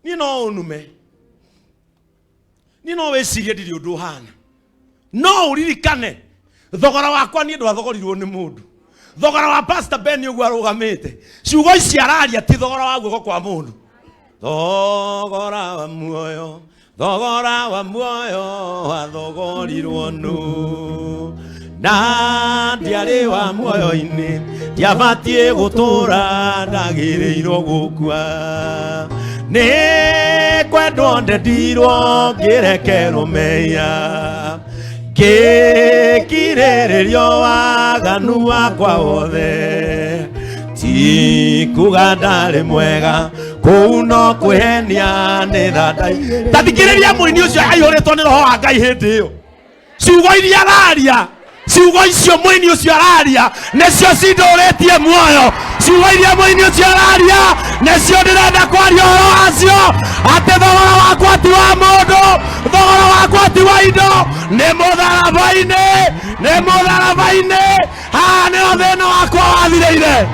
Niĩ no ũnume, niĩ no wĩcirie ndirĩ ũndũ ũhana, no ũririkane thogora wakwa niĩ ndwathogorirwo nĩ mũndũ. Thogora wa Pastor Ben ũguo arũgamĩte, ciugo ici araria ti thogora wa guoko kwa mũndũ. Thogora wa muoyo, thogora wa muoyo wathogorirwo nũ? Na ndiarĩ wa muoyo-inĩ, ndiabatiĩ gũtũũra, ndagĩrĩirwo gũkua. Nĩ kwendwo ndendirwo, ngĩrekerwo mehia, ngĩkirĩrĩrio waganu wakwa wothe. Ti kuga ndarĩ mwega, kũu no kwĩhenia nĩ thandai. Tathikĩrĩria mũini ũcio aihũrĩtwo nĩ roho wa Ngai hĩndĩ ĩyo. Ciugo iria araria, ciugo icio mũini ũcio araria nĩcio cindũrĩtie muoyo. Ciugo iria mũini ũcio araria nĩcio ndĩrenda kwaria ũhoro wacio, atĩ thogora wakwa ti wa mũndũ, thogora wakwa ti wa indo, nĩ mũtharaba-inĩ, nĩ mũtharaba-inĩ. Haha nĩho thĩna wakwa wathirĩire.